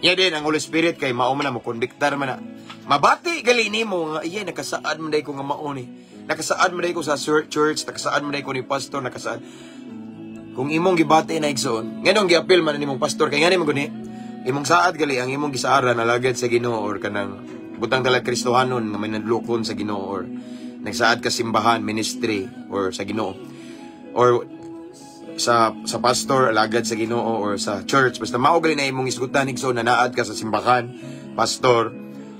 Ya din ang Holy Spirit kay mao man na mo konbiktar man na. Mabati gali nimo nga iya nakasaad man day ko nga mao ni. Nakasaad man day ko sa church, nakasaad man day ko ni pastor, nakasaad. Kung imong gibati na, igsoon, nganong giapil man nimong pastor kay ngani man guni, imong saad gali ang imong gisaaran alagad sa Ginoo or kanang butang tala Kristohanon nga may nadlokon sa Ginoo or nagsaad ka simbahan, ministry or sa Ginoo or sa pastor, alagad sa Ginoo, or sa church, basta mao gali na imong isgutan, igsoon, na naad ka sa simbahan, pastor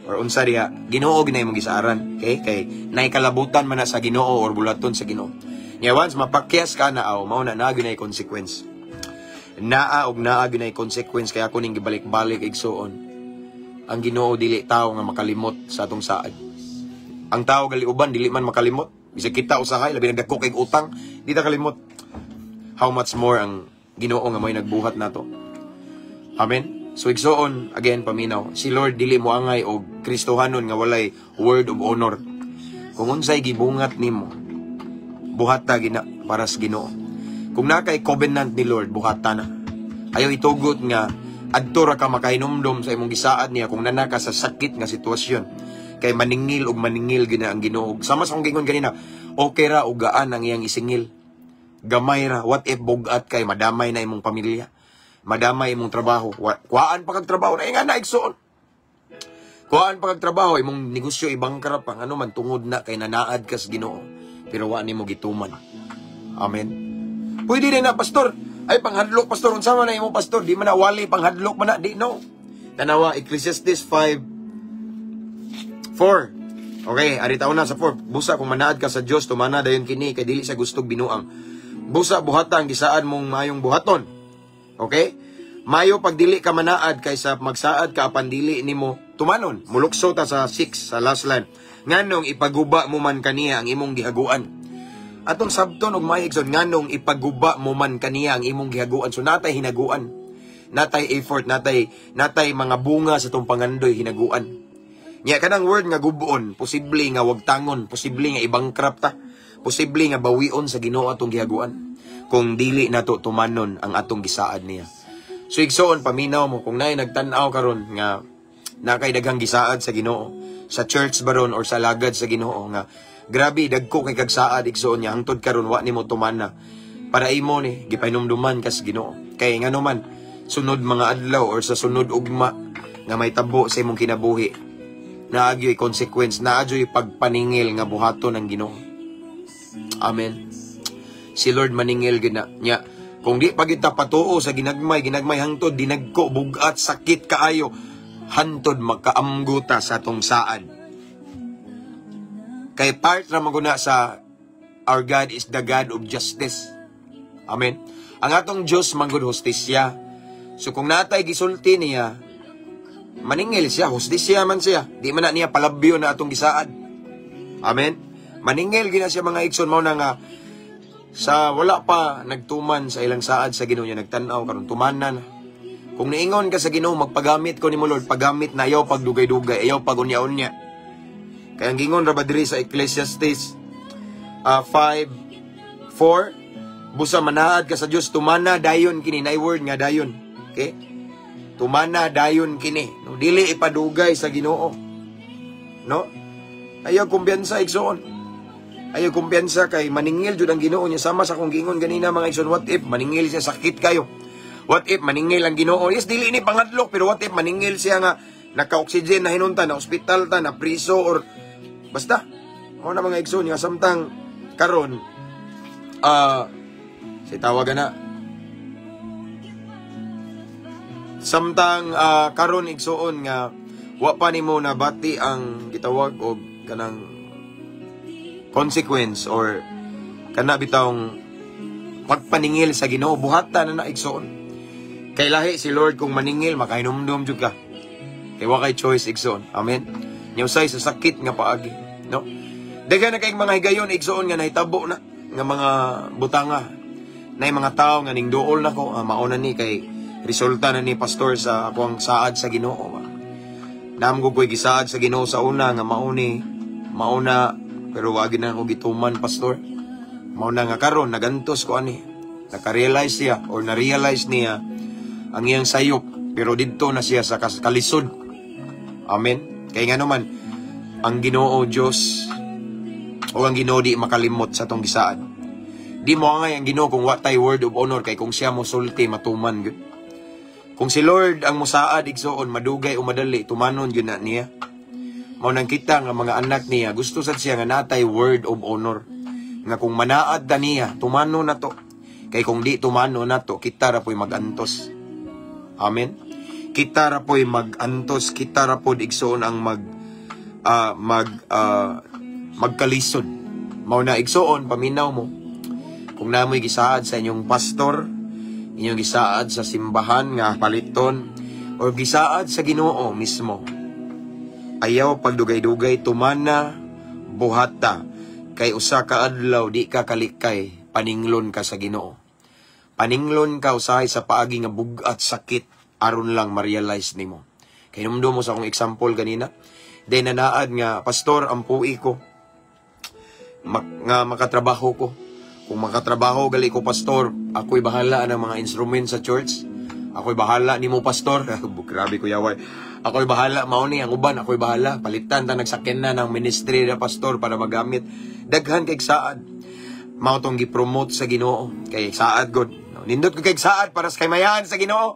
or unsa diha, Ginoo gina imong gisaaran, okay? Kay naay kalabutan man na sa Ginoo or bulaton sa Ginoo. Nya once mapakyas ka na, aw, mao na, naa gyud nay consequence. Naa og naa gyud nay consequence. Kaya ako ning gibalik-balik, igsoon. Ang Ginoo dili tao nga makalimot sa atong saad. Ang tao gali uban dili man makalimot, bisag kita usahay, labi nagdako kay utang, di ta kalimot. How much more ang Ginoo nga may nagbuhat nato? Amen. So igsoon, again, paminaw, si Lord dili mo angay og Kristohanon nga walay word of honor. Kung unsay gibungat nimo, buhata gina para sa Ginoo. Kung naa kay covenant ni Lord, buhata na. Ayaw itugot nga adto ra ka makahinumdom sa imong gisaad niya kung nana ka sa sakit nga sitwasyon. Kay maningil og maningil gina ang Ginoo. Sama sa akong gingon ganina, okay ra og gaan ang iyang isingil. Gamay ra, what if bugat kay madamay na imong pamilya? Madamay imong trabaho. Kuhaan pa kag trabaho na nga na, igsoon. Kuhaan pa kag trabaho, imong negosyo ibangkara pa, ano man tungod na kay nanaad ka sa Ginoo. Pero wa nimo gituman. Amen. Pwede din na, "Pastor. Ay, panghadlok, pastor. Unsa man na imo, pastor? Di man na wali, panghadlok man na." Di, no. Tanawa, Ecclesiastes 5:4. Okay, ari taon na sa 4. Busa kung manaad ka sa Dios, tumana dayon kini kay dili sa gustog binuang. Busa buhata ang gisaad mong mayong buhaton. Okay? Mayo pag dili ka manaad kaysa magsaad ka apan dili nimo tumanon. Mulukso ta sa 6 sa last line. Nganong ipaguba mo man kaniya ang imong gihaguan? Atong sabton og may igsoon, nganong ipaguba mo man kaniya ang imong gihaguan? So natay hinaguan. Natay effort, natay mga bunga sa tong pangandoy hinaguan. Nya kanang word nga guboon, posible nga wagtangon, posible nga i-bankrupt ta, posible nga bawion sa Ginoo atong gihaguan kung dili nato tumanon ang atong gisaad niya. So igsoon, paminaw mo kung naay nagtan-aw karon nga nakay daghang gisaad sa Ginoo sa church baron or sa lagad sa Ginoo nga grabe dagko kay kag saad, igsoon, niya hangtod karon wa nimo tumana, para imo ni gipahinumduman ka sa Ginoo. Kay ngano man, sunod mga adlaw or sa sunod ugma nga may tabo sa imong kinabuhi, naa gyoy consequence, naa gyoy pagpaningil nga buhaton ng Ginoo. Amen. Si Lord maningil gid na nya. Kung di pa kita patuo sa ginagmay, ginagmay hangtod dinagko, bugat, sakit kaayo, hantod makaamgo ta sa atong saad. Kay part ra man guna sa our God is the God of justice. Amen. Ang atong Dios manggod hustisya. So kung natay gisulti niya, maningil siya, hustisya man siya. Di man na niya palabyo na atong gisaad. Amen. Maningil gina siya, mga igsoon. Mao na nga sa wala pa nagtuman sa ilang saad sa Ginoo niya nagtan-aw karon, tumanan. Kung niingon ka sa Ginoo, "Magpagamit ko nimo, Lord," pagamit na, ayaw pagdugay-dugay, ayaw pag unya-unya. Kaya ang gingon ra ba diri sa Ecclesiastes 5:4, busa manaad ka sa Dios, tumana dayon kini, nay word nga dayon. Okay? Tumana dayon kini. No, dili ipadugay sa Ginoo. No? Ayaw kumpiyansa, igsoon. Ayaw kumpiyansa kay maningil jud ang Ginoo niya, sama sa akong giingon ganina, mga igsoon, what if maningil siya, sakit kayo? What if maningil ang Ginoo? Yes, dili ni pangadlok, pero what if maningil siya nga naka-oxygen na hinunta, na ospital ta, na priso or basta. Mao na, mga igsoon, nga samtang karon si tawagan na samtang karon, igsoon, nga wa pa nimo nabati ang gitawag og kanang consequence or kana bitawng pagpaningil sa Ginoo, buhatan na na, igsoon. Kay lahi si Lord kung maningil, makahinumdum jud ka. Kay wa kay choice, igsoon. Amen. Nya usay sa sakit nga paagi, no? Daghan na kayong mga higayon, igsoon, nga nahitabo na nga mga butanga na mga tao nga ning duol nako, mao na ni kay resulta na ni, pastor, sa akong saad sa Ginoo ba. Naam ko ko'y gisaad sa Ginoo sa una nga mao ni, mao na, pero wagi na ako gituman, pastor. Mao na nga karon nagantos ko ani. Naka-realize siya or na-realize niya ang iyang sayop, pero didto na siya sa kalisod. Amen. Kay nga naman ang Ginoo Dios o ang Ginoo di makalimot sa atong gisaad. Di mo angay ang Ginoo kung wa tay word of honor, kay kung siya mo sulti, matuman gyud. Kung si Lord ang musaad, igsoon, madugay o madali, tumanon gyud na niya. Mao nang kita nga mga anak niya, gusto sad siya nga natay word of honor. Nga kung manaad ta niya, tumano na to. Kay kung di tumano na to, kita ra po'y magantos. Amen. Kita ra po'y magantos, kita ra pod, igsoon, ang mag ah, mag magkalisod. Mao na, igsoon, paminaw mo. Kung namoy gisaad sa inyong pastor, inyong gisaad sa simbahan nga paliton, or gisaad sa Ginoo mismo, ayaw pagdugay-dugay, tumana, buhata. Kay usa ka adlaw di ka kalikay, paninglon ka sa Ginoo. Paninglon ka usahay sa paagi nga bug-at, sakit, aron lang ma-realize nimo. Kay numdum mo sa akong example ganina, then nanaad nga, "Pastor, ampui ko nga makatrabaho ko. Kung makatrabaho gali ko, pastor, ako'y bahala ng mga instrument sa church. Ako'y bahala nimo, pastor." Grabe ko yaway. "Ako'y bahala, mao ni ang uban, ako'y bahala. Palitan ta nagsakyan na ng ministry na, pastor, para magamit." Daghan kay saad. Mao tong gi-promote sa Ginoo kay saad god. No, nindot ko kay saad para sa kaymayan sa Ginoo.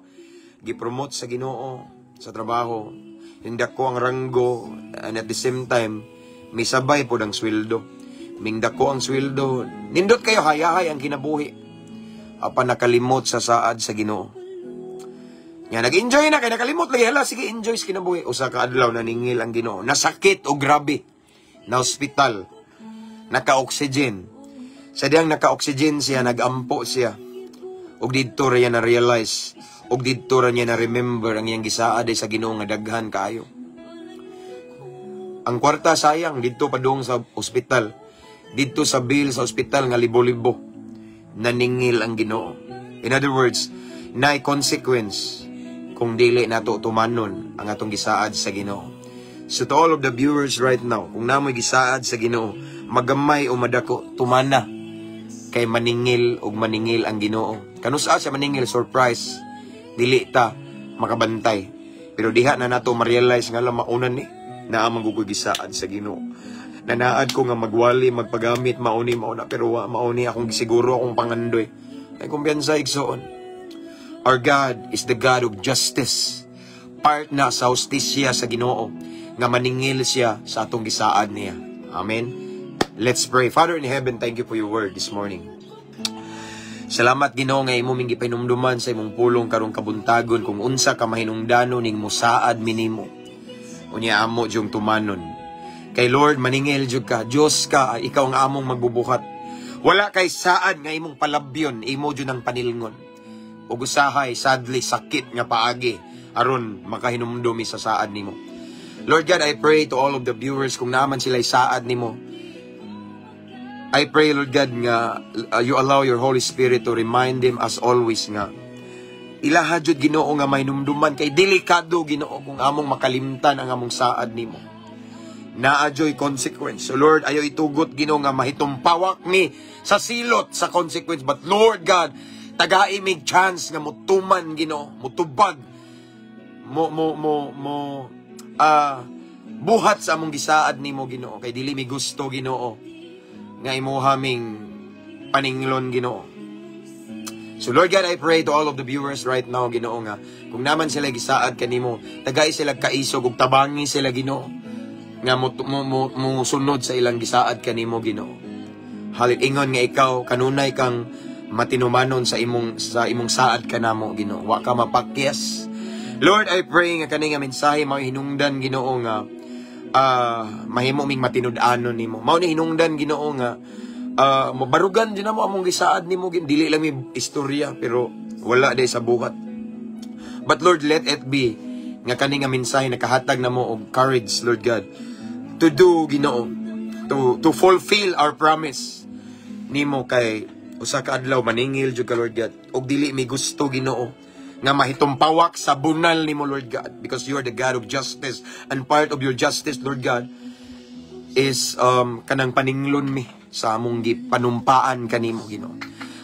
Gi-promote sa Ginoo sa trabaho. Hindako ang ranggo and at the same time misabay pod ang sweldo. Mingdako ang sweldo. Nindot kayo, hayahay ang kinabuhi. Apan nakalimot sa saad sa Ginoo. Nga nag-enjoy na kay nakalimot lagi, hala, sige, enjoy sa kinabuhi. Usa ka adlaw naningil ang Ginoo. Nasakit og grabe. Na ospital. Naka-oxygen. Sa diyang naka-oxygen siya, nagampo siya. Ug didto ra niya na-realize, ug didto ra niya na-remember ang iyang gisaad sa Ginoo nga daghan kaayo. Ang kwarta sayang didto padung sa ospital. Didto sa bill sa ospital nga libo-libo. Naningil ang Ginoo. In other words, naay consequence kung dili nato tumanon ang atong gisaad sa Ginoo. So to all of the viewers right now, kung naa moy gisaad sa Ginoo, magamay o madako, tumana kay maningil og maningil ang Ginoo. Kanusa siya maningil, surprise. Dili ta makabantay. Pero diha na nato ma-realize nga lang maunan ni naa man gud gisaad sa Ginoo. Nanaad ko nga magwali, magpagamit, mauni, mauna, pero wa mauni akong gisiguro akong pangandoy. Ay kumpiyansa, igsoon. Our God is the God of justice. Part na sa hustisya sa Ginoo nga maningil siya sa atong gisaad niya. Amen. Let's pray. Father in heaven, thank you for your word this morning. Salamat, Ginoo, nga imo ming gipahinumduman sa imong pulong karong kabuntagon kung unsa ka mahinungdano ning musaad minimo. Unya amo jung tumanon. Kay Lord, maningil jud ka. Dios ka, ikaw ang among magbubuhat. Wala kay saad nga imong palabyon, imo jud ang panilngon. Ug usahay, sadly, sakit nga paagi aron makahinumdumi sa saad nimo. Lord God, I pray to all of the viewers kung naa man sila saad nimo. I pray, Lord God, nga you allow your Holy Spirit to remind them as always nga ilaha jud, Ginoo, nga may numduman kay delikado, Ginoo, kung among makalimtan ang among saad nimo. Naa juy consequence. So Lord, ayo itugot, Ginoo, nga mahitumpawak ni sa silot sa consequence. But Lord God, tagai mig chance nga mutuman, Ginoo, mutubag mo mo mo mo buhat sa among gisaad nimo, Ginoo, kay dili mi gusto, Ginoo, nga imuha ming paninglon, Ginoo. So Lord God, I pray to all of the viewers right now, Ginoo, nga kung naa man sila gisaad kanimo, tagai sila kaisog ug tabangi sila, Ginoo, nga mo sunod sa ilang gisaad kanimo, Ginoo. Halit ingon nga ikaw kanunay kang matinumanon sa imong saad kanamo, Ginoo. Wa ka mapakyas. Lord, I pray nga kani nga mensahe mao hinungdan, Ginoo, nga mahimo ming matinud-anon nimo. Mao ni hinungdan, Ginoo, nga mabarugan din mo among gisaad nimo, dili lang mi istorya pero wala day sa buhat. But Lord, let it be nga kani nga mensahe nakahatag namo og courage, Lord God, to do, Ginoo, to fulfill our promise nimo kay usa ka adlaw maningil jud ka, Lord God. Og dili mi gusto, Ginoo, nga mahitumpawak sa bunal nimo, Lord God, because you are the God of justice and part of your justice, Lord God, is kanang paninglon mi sa among gipanumpaan kanimo, Ginoo.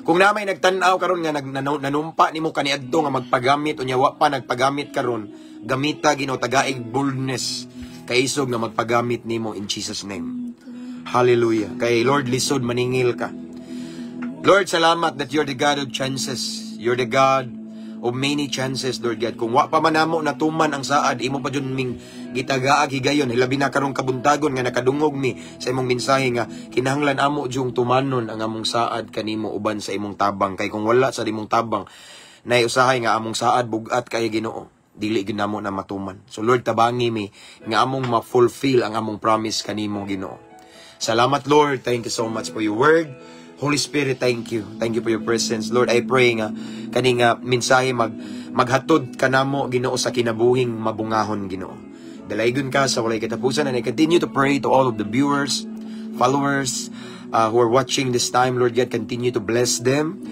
Kung naa may nagtan-aw karon nga nanumpa nimo kaniadto nga magpagamit unya wa pa nagpagamit karon, gamita, Ginoo, tagaig boldness, kaisog nga magpagamit nimo in Jesus' name. Hallelujah. Kay Lord, lisod maningil ka. Lord, salamat that you're the God of chances. You're the God of many chances, Lord God. Kung wa pa man namo natuman ang saad, imo pa jud ming gitagaag higayon, hilabi na karong kabuntagon nga nakadungog mi sa imong mensahe nga kinahanglan amo jung tumanon ang among saad kanimo uban sa imong tabang, kay kung wala sa imong tabang, nay usahay nga among saad bugat kay, Ginoo, dili gyud namo na matuman. So Lord, tabangi mi nga among ma-fulfill ang among promise kanimo, Ginoo. Salamat, Lord. Thank you so much for your word. Holy Spirit, thank you. Thank you for your presence. Lord, I pray nga kani nga mensahe maghatod kanamo, Ginoo, sa kinabuhing mabungahon, Ginoo. Dalaygon ka sa walay katapusan, and I continue to pray to all of the viewers, followers who are watching this time, Lord God, continue to bless them.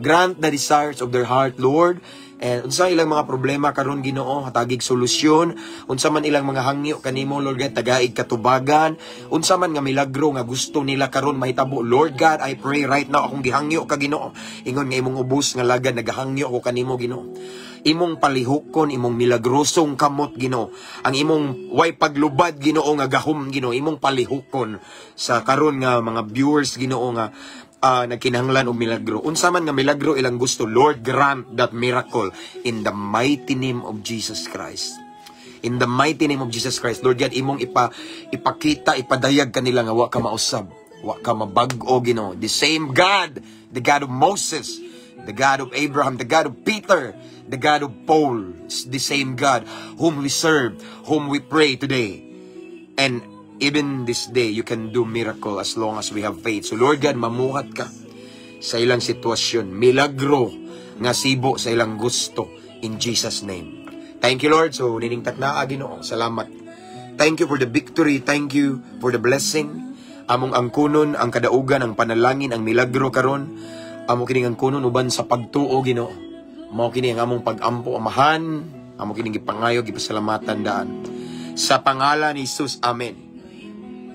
Grant the desires of their heart, Lord. And unsa ilang mga problema karon, Ginoo, hatagig solusyon. Unsa man ilang mga hangyo kanimo, Lord God, tagaig katubagan. Unsa man nga milagro nga gusto nila karon mahitabo, Lord God, I pray right now, akong gihangyo ka, Ginoo. Ingon nga imong ubos nga lagad nagahangyo ako kanimo, Ginoo. Imong palihukon imong milagrosong kamot, Ginoo. Ang imong way paglubad, Ginoo, nga gahom, Ginoo, imong palihukon sa karon nga mga viewers, Ginoo, nga nagkinahanglan og milagro. Unsa man nga milagro ilang gusto, Lord, grant that miracle in the mighty name of Jesus Christ. In the mighty name of Jesus Christ, Lord God, imong ipakita, ipadayag kanila nga wa ka mausab, wa ka mabag-o, Ginoo. The same God, the God of Moses, the The God of Abraham, the God of Peter, the God of Paul. It's the same God whom we serve, whom we pray today. And even this day, you can do miracle as long as we have faith. So Lord God, mamuhat ka sa ilang sitwasyon. Milagro nga sibo sa ilang gusto, in Jesus' name. Thank you, Lord. So nining taknaa, Ginoo. Salamat. Thank you for the victory. Thank you for the blessing. Among angkunon ang kadaugan, ang panalangin, ang milagro karon. Amo kining angkunon uban sa pagtuo, Ginoo. Mao kini ang among pag-ampo, Amahan. Amo kining gipangayo, gipasalamatan daan. Sa pangalan ni Jesus. Amen.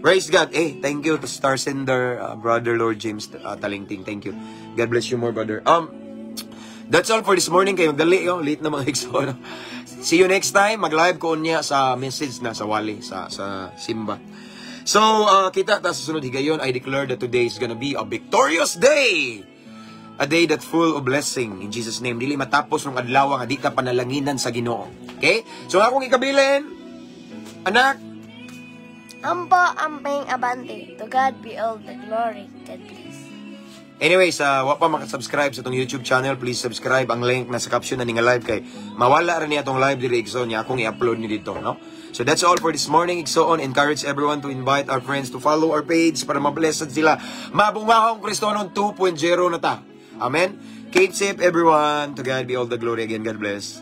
Praise God. Eh, thank you to Star Sender, Brother Lord James Talingting. Thank you. God bless you more, brother. That's all for this morning. Kayo magdali yo, late na, mga igsoon. See you next time. Mag-live ko unya sa message na sa Wali, sa Simba. So, kita ta sa sunod higayon. I declare that today is gonna be a victorious day. A day that full of blessing in Jesus' name. Dili matapos ng adlaw nga di ka panalanginan sa Ginoo. Okay? So akong ikabilin, anak, Ampo, amping, abante. To God be all the glory. God bless. Anyway, sa wa pa makasubscribe sa atong YouTube channel, please subscribe. Ang link na sa caption na ni nga live kay mawala ra ni atong live diri, igsoon niya akong i-upload ni dito, no? So that's all for this morning, igsoon. Encourage everyone to invite our friends to follow our page para mablessed sila. Mabungahong Kristohanon 2.0 na ta. Amen. Keep safe, everyone. To God be all the glory again. God bless.